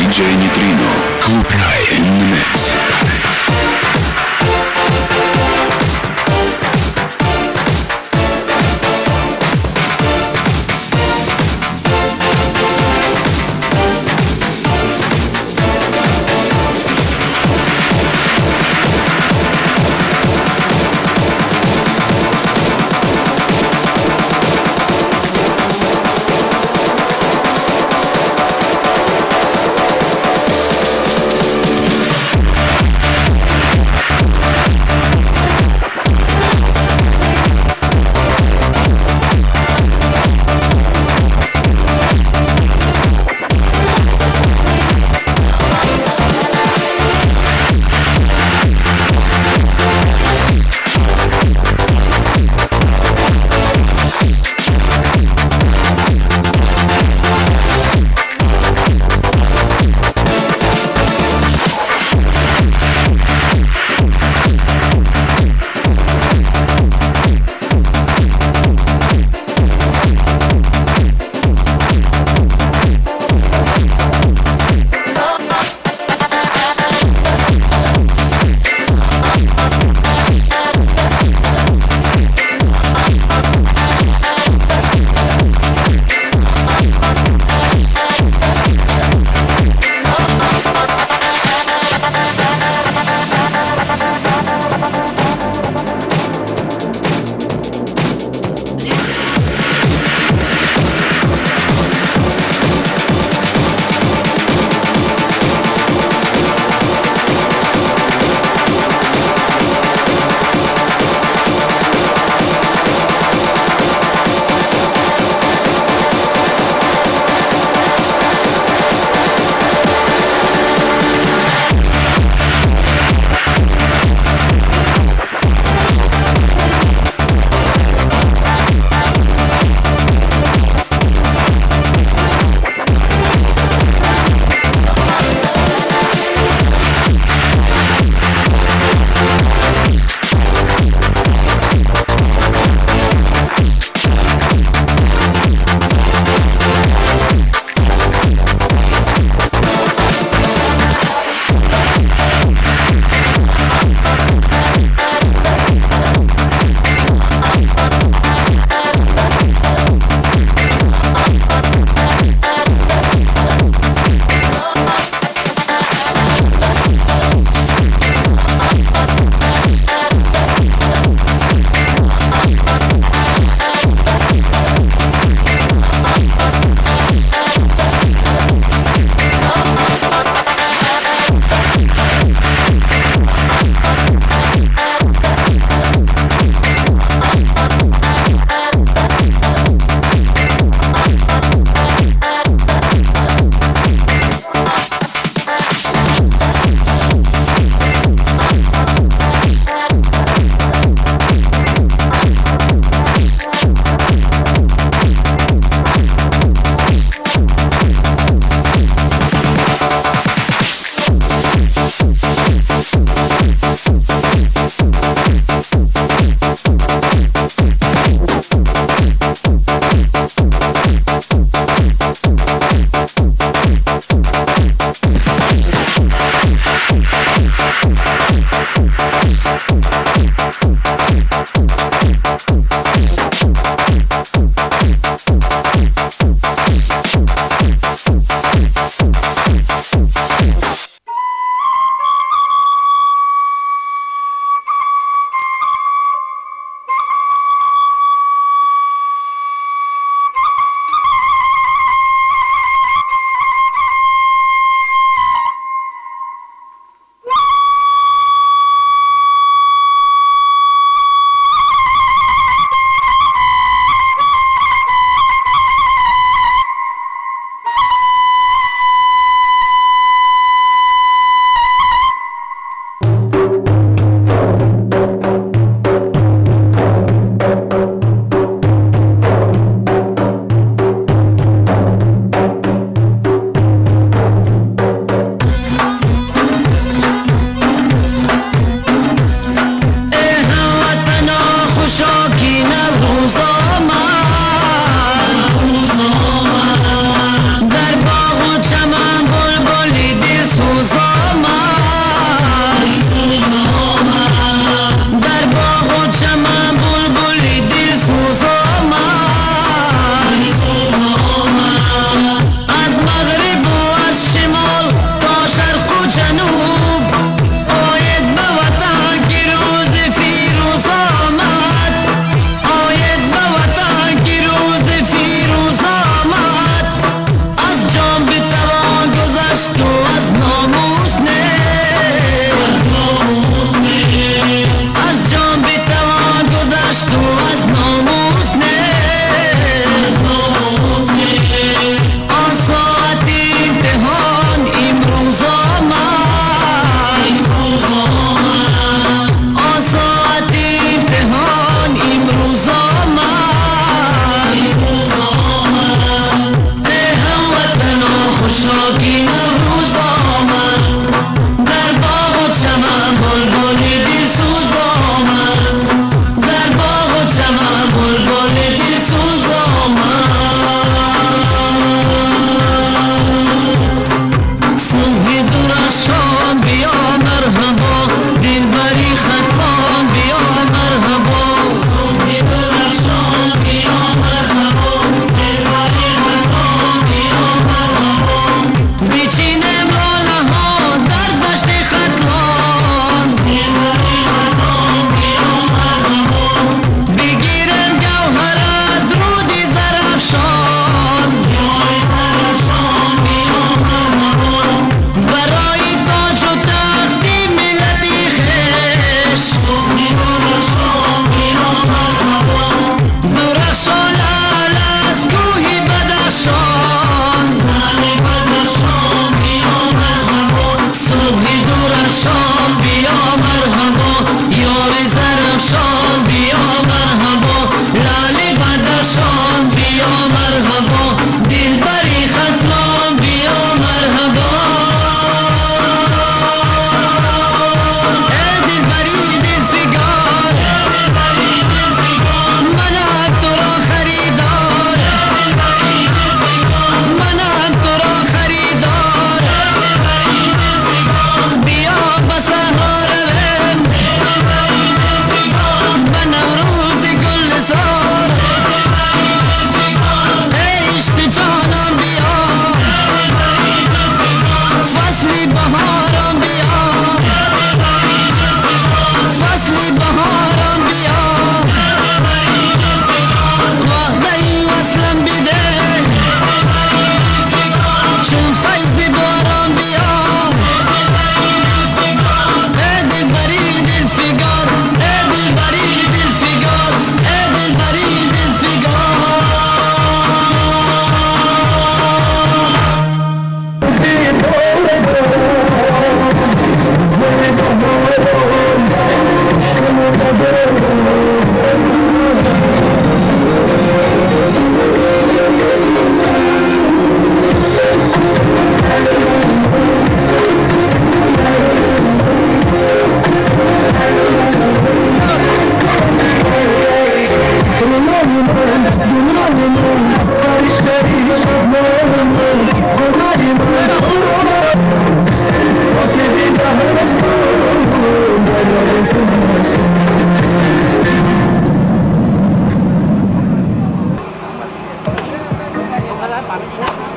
DJ Nitrino, Club Rai in the mix.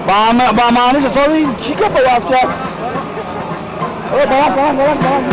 Ба маъниш ҳисоби чӣ гапа аст? Баланд, баланд, баланд, баланд.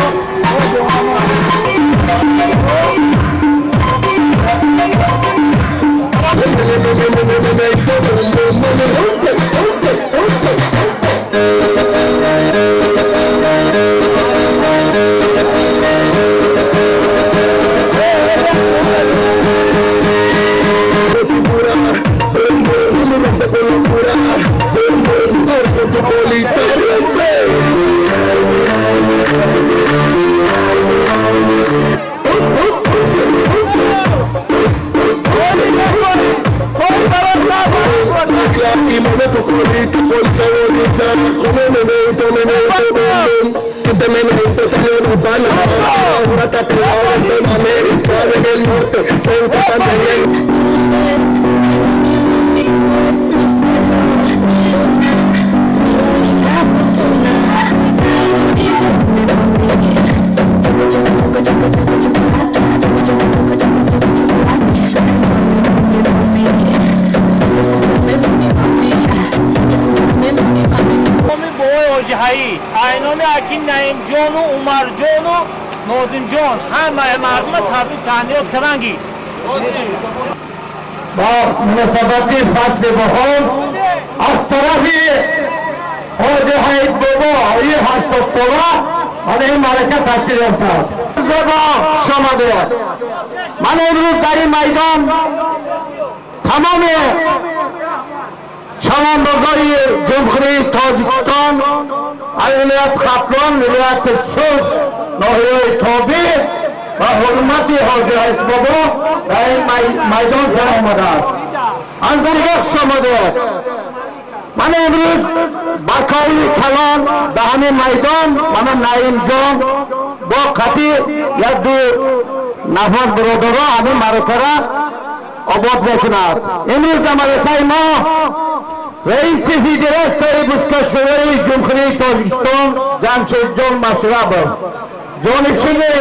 Айноми Акин Наимҷону Умарҷону Нозимҷон ҳамаи мардума табрик таҳният кардангӣ. Бо муносабати фасли баҳор аз тарафи ҳоҷи Ҳаид бобо и 80 сола мана ин маърака ташкил ёфтааст. Зебо хуш омадед. Ман имрӯз дар ин майдон тамоми чавандозои Ҷумҳурии Тоҷикистон, вилоят Хатлон, вилояти Суғд, ноҳияи тобеъ ва ҳурмати ҳоҷи Ҳаид бобо дар ин майдон ҷамъ омадааст. Анзурига хуш омадед. Ман имрӯз ба ковли калон ба ҳамин майдон мана Наимҷон бо қатъи як ду нафар бародаро ҳамин маъракара обод мекунад. Имрӯз дар маъракаи мо раиси Федератсияи бузкашии Ҷумҳурии Тоҷикистон Ҷамшедҷон Машрабов, ҷонишини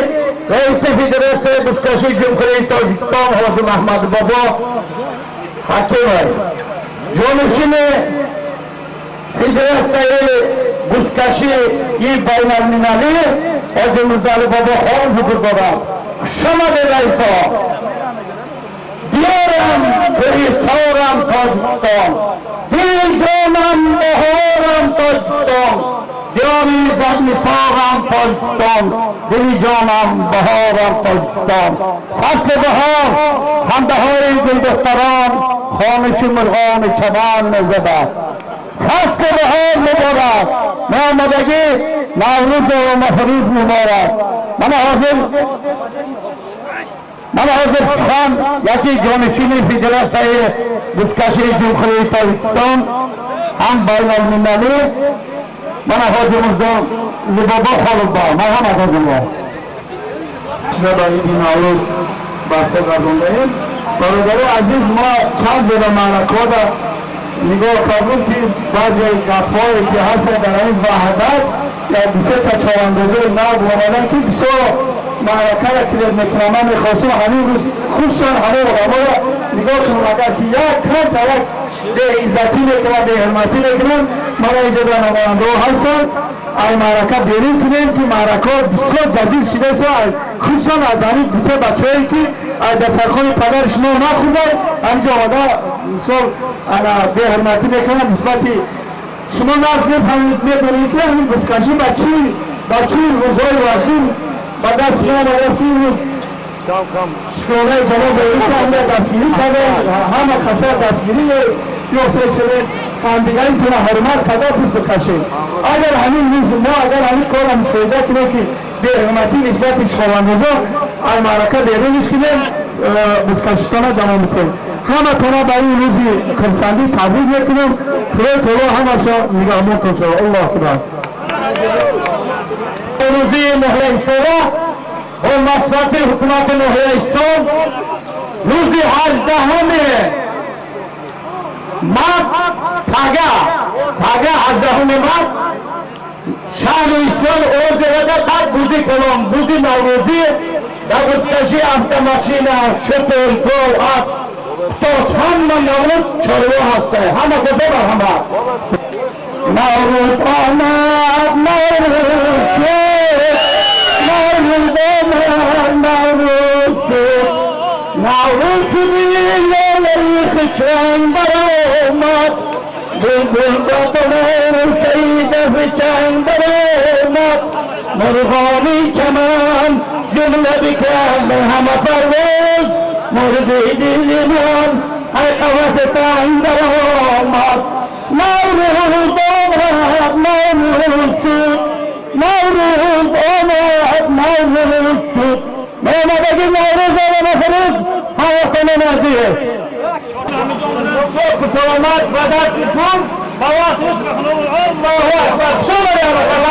раиси Федератсияи бузкашии Ҷумҳурии Тоҷикистон ҳоҷи Маҳмадбобо Ҳакимов, ҷонишини Федератсияи бузкашии байналмилалӣ ҳоҷи Мирзалибобо хон ҳузур доранд. Хушомадед, раисо! Диёрам пурисорам Тоҷикистон, дилҷонам баҳорам Тоҷикистон, диёри зарнисорам Тоҷикистон, дили ҷонам баҳорам Тоҷикистон. Фасли баҳор хандаҳои гулдухтарон, хониши мурғони чаман мезабад. Фасли баҳор муборак, меомадагӣ Наврӯзу Мафрӯз муборак. Мана ҳозир сухан яке ҷонишини Федератсияи бузкашии Ҷумҳурии Тоҷикистон ҳам байналмилалӣ мана ҳоҷи Мирзолибобо Холубо. Марҳамат, ҳоҷибо. Ба иди Наврӯз барпо гардондаем. Бародари азиз, мо чанд бора маъракҳода нигоҳ кардем, ки баъзе гапҳое ки ҳастанд дар ин ваҳдат, як дусета чавандозои нав омадан, ки бисёр маъракара килед мекунам. Ман мехостам ҳамин рӯз хусусан ҳамон одаморо нигоҳ кунам, агар ки як камта як беиззатӣ мекунам, беҳурматӣ мекунам, мана инҷо дар намояндаҳо ҳастанд, ай маърака берун кунем, ки маъракаҳо бисёр ҷазил шудааст, хусусан аз ҳамин дусе бачаҳое, ки аз дастархони падари шумо нахӯрда, ҳаминҷо омада, мисол, ана беҳурматӣ мекунам нисбати шумо. Нағз мефаҳмед, медонед, ки ҳамин бузкашӣ ба чӣ рӯзҳои вазнин ба даст меомадааст, ки имрӯз шукронаи ҷаноби олӣ дастгирӣ карда, ҳама каса дастгирӣ ёфта шудем. Ҳамдигаритона ҳурмат карда пист бикашед. Агар ҳамин рӯз мо агар ҳамин корро мушоҳида кунем, ки беҳурматӣ нисбати чорандозо, ай маърака беруниш кунем, бузкашитона давом мекунем. Ҳаматона ба ин рӯзи хурсандӣ табрик мекунем. Худои таоло ҳамашо нигаҳбонтон шавад. Аллоҳ акбар. Рӯзии ноҳияи Исора бо маслиҳати ҳукумати ноҳияи Исор рӯзи 18-уми март, пага 18-уми март, шаҳри Исор ордерада баъд бузи калон, бузи наврӯзӣ дар бузкашии автомашина, шутур, гов, асп. 70 ҳама Наврӯз чорво ҳаста, ҳама куҷо бар ҳама. Наврӯз омад, Наврӯз шуд, Наврӯз омад, Наврӯз шуд, Наврӯз шуди лолаи хичон баромад, булбул ба танур саида фичан баромад, мурғони чаман ҷумла бикард ҳама парвоз, мурғи дили ман ай қафас танг баромад. Наврӯз омад, Наврӯз шуд, Наврӯз омад, Наврӯз шуд. Омадаги Наврӯз омада фурӯз ҳавотонон азиз. Соху саломат ва дасти пур ба вақтиш. Аллоҳу акбар. Хуш омадед ҳаматон.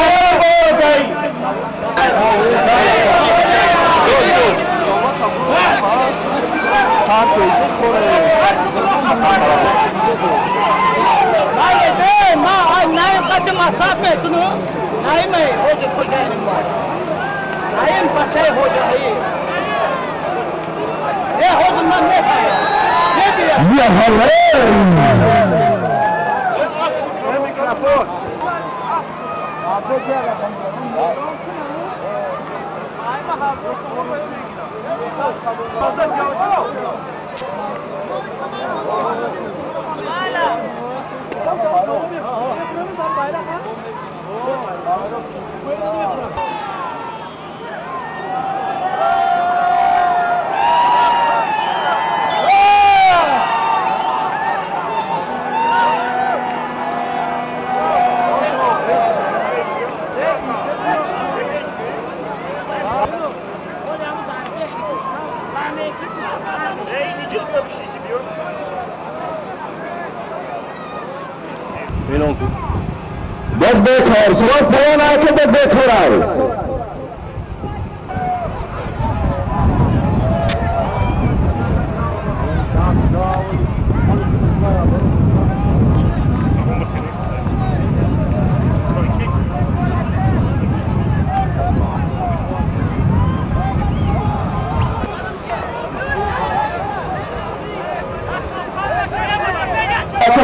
بس بکار شما پایان حرکت بس بکار.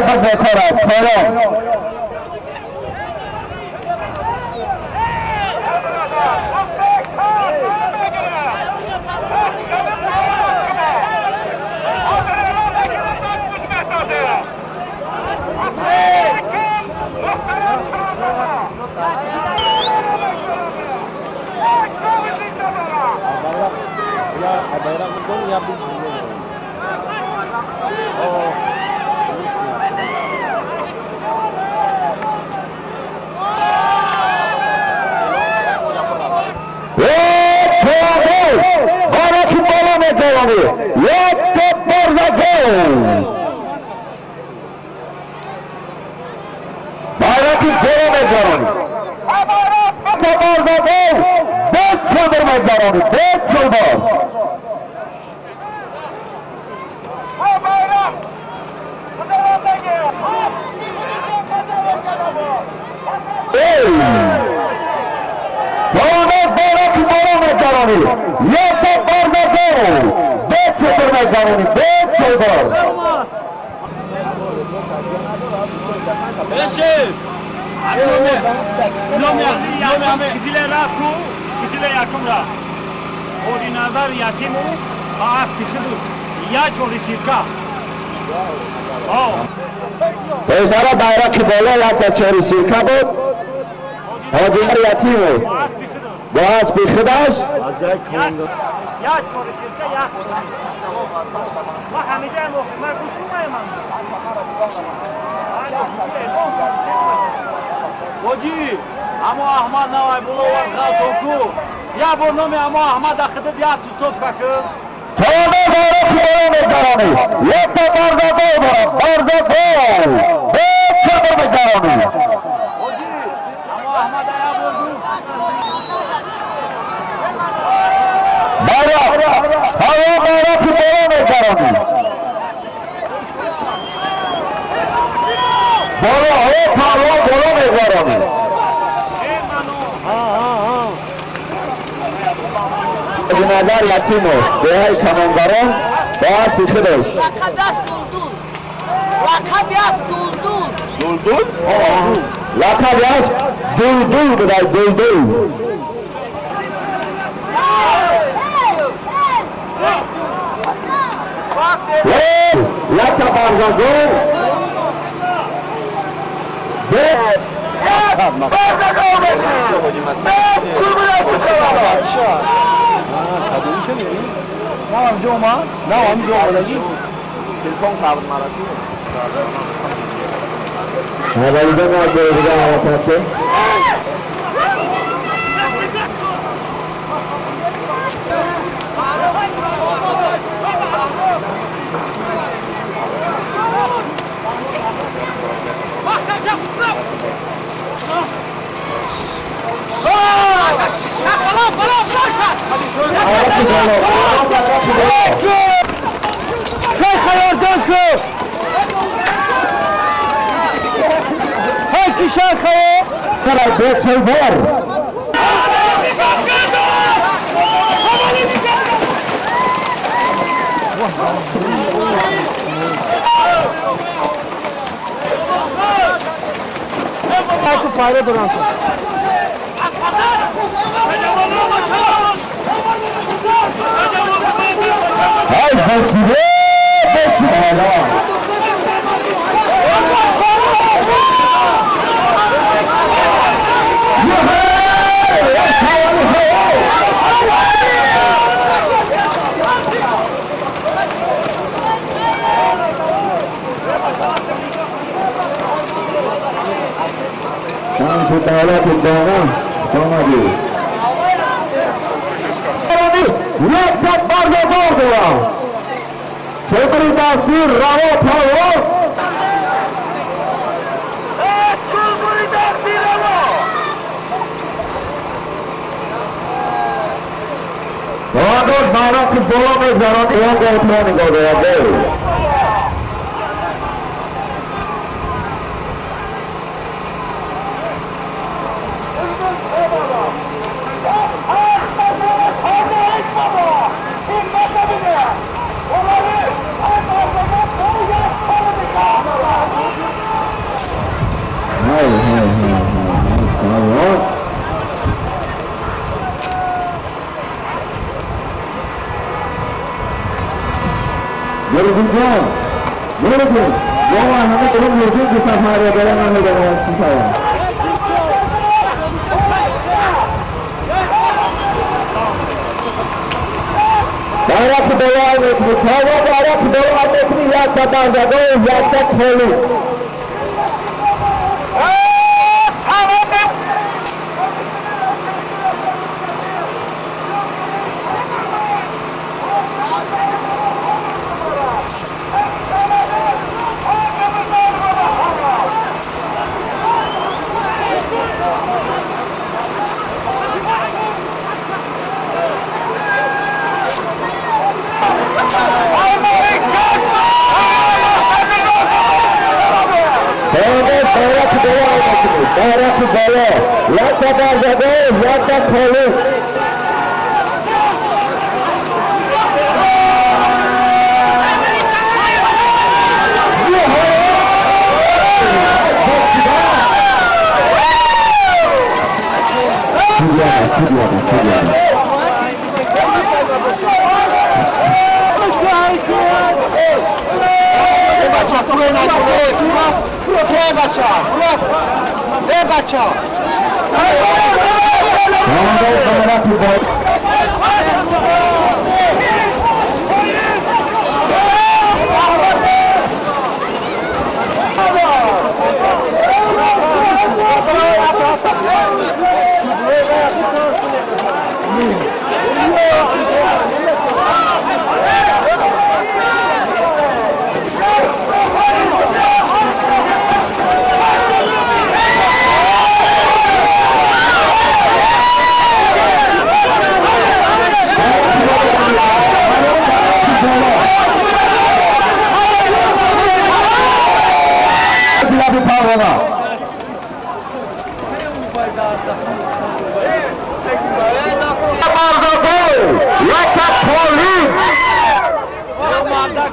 بس بکار پایان. Пешара байрақи боло якта чори сирка буд. Ҳоҷимар Ятимов бо аспи худаш ҳоҷӣ амо Аҳмад навай буловар ғалтоку я бор номи амо Аҳмад ахидиб як тусоб какр. Чорда байрақи боло мегзаронӣ, якта барзадор дорад, барзадор бечабр мегзаронӣ. Ҳоҷӣ амо Аҳмад я бор гу байрақ ҳаво байрақи боло мегзаронӣ. Боло ҳаво парво боло мегзаронӣ. Назар Ятимов, деҳаи Камонгарон. Бас худаш. Лақаб Дулдул. Лақаб Дулдул. Дулдул? Лақаб Дулдул будай, Дулдул. Лақаб Барзагул.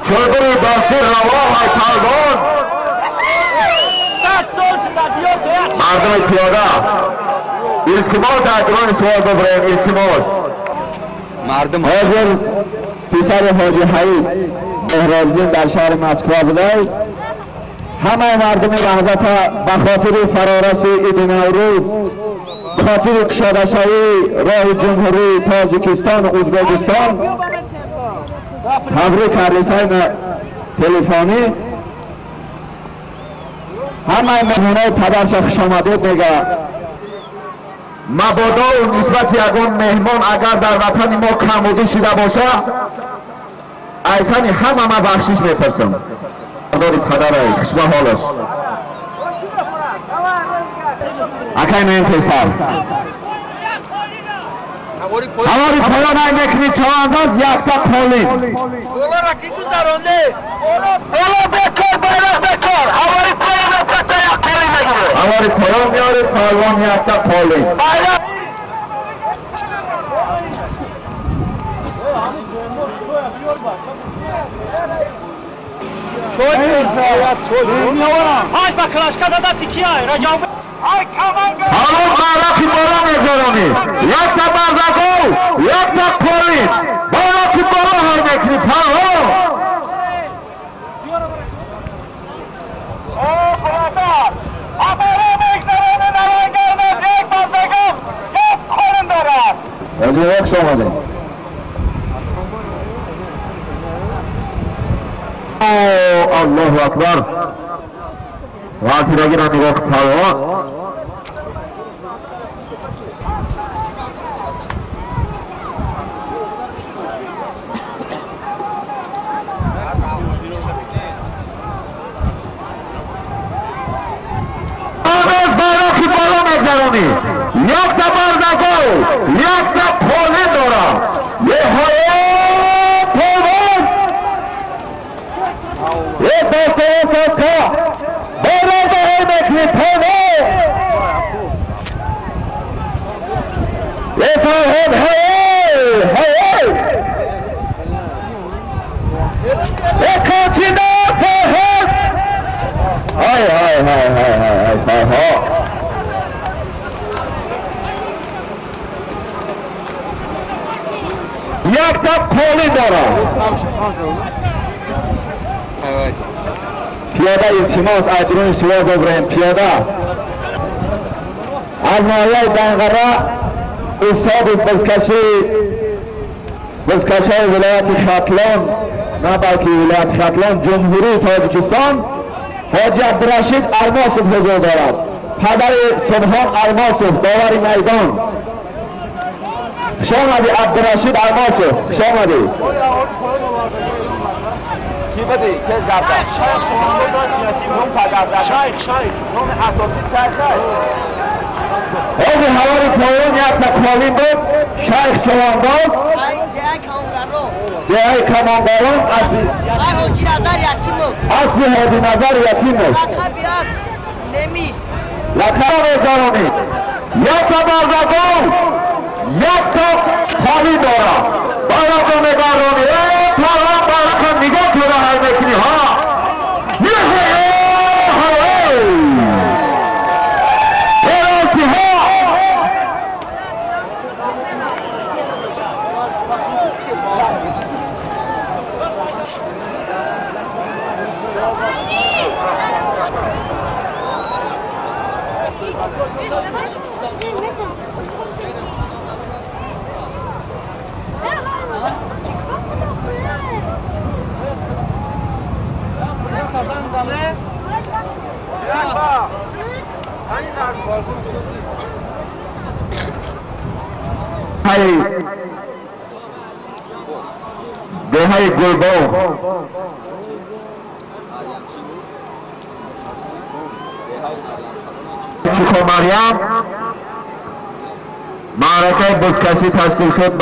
Чодри дасти раво ҳай палвон. Мардуми пиёда илтимос айдрони суол бибурем, илтимос. Мардум ҳозир писари ҳоҷи ҳаид Меҳролиддин дар шаҳри Москва будай. Ҳамаи мардуми ваҳдата ба хотири фарораси иди Наврӯз, ба хотири кушодашавии роҳи ҷумҳурии Тоҷикистону Ӯзбекистон табрик кардисай телефонӣ. Ҳамаи меҳмонои падарша хушомадед мега. Мабодо нисбати ягон меҳмон агар дар ватани мо камбудӣ шида боша, айтани ҳама ма бахшиш мепурсам. Дори падарай, хушба ҳолаш. Акай меем тезтар. Ҳавори поён ай мекунӣ чавандоз якта қолин. Болора ки гузаронде? Боло бекор, байроқ бекор. Ҳавори поён якта як қолин мегирӣ. Ҳавори поён меорӣ, палвон якта қолин. Байроқ Ай ба клашка дадасти кияй? Раҷаб. Ҳамон байроқи боло мегузаронӣ. Якта барзагов, якта қолин. Байроқи боло ҳар мекунӣ, палвон. Хуш омадед. Аллоҳу акбар. Ғалтидагиро нигоҳ палвон. Байроқи боло мегзаронӣ. Якта барзагов, якта қолин дорам. Еҳое палвон. Е дастовосока байроқ даҳор мекунӣ палвон. Е фарҳод ҳае ҳае. Е контина фарҳод. Ҳай ҳай ҳай ҳай ҳай ҳай фарҳод. Якта қолин дорам. Пиёда илтимос айдрони суол бибурем, пиёда. Аз ноҳияи Данғара устоди бузкашои вилояти Хатлон, на балки вилояти Хатлон, ҷумҳурии Тоҷикистон ҳоҷи Абдурашид Алмосов ҳузур дорад. Падари Субҳон Алмосов, довари майдон. Хуш омадӣ Абдурашид Алмосов, хуш омадӣ. Ки بدی که زرده نوم پگرده شیخ شیخ نوم اساسی شیخ ҳозир ҳавори поён якта қолин буд. Шайх Чавандоз деҳаи Камонгарон, аспи Ҳоҷи Назар Ятимов. Лақаб мегузаронӣ. Якта барзагов, якта қолин дорад. Байроқро мегардонӣ. Палвон байроқро нигоҳ кунда ҳай мекунӣ ҳа. Пеналтиҳо. Деҳаи Гулбоғ. Чуко Марьям маъракаи бузкашӣ ташкил шуд.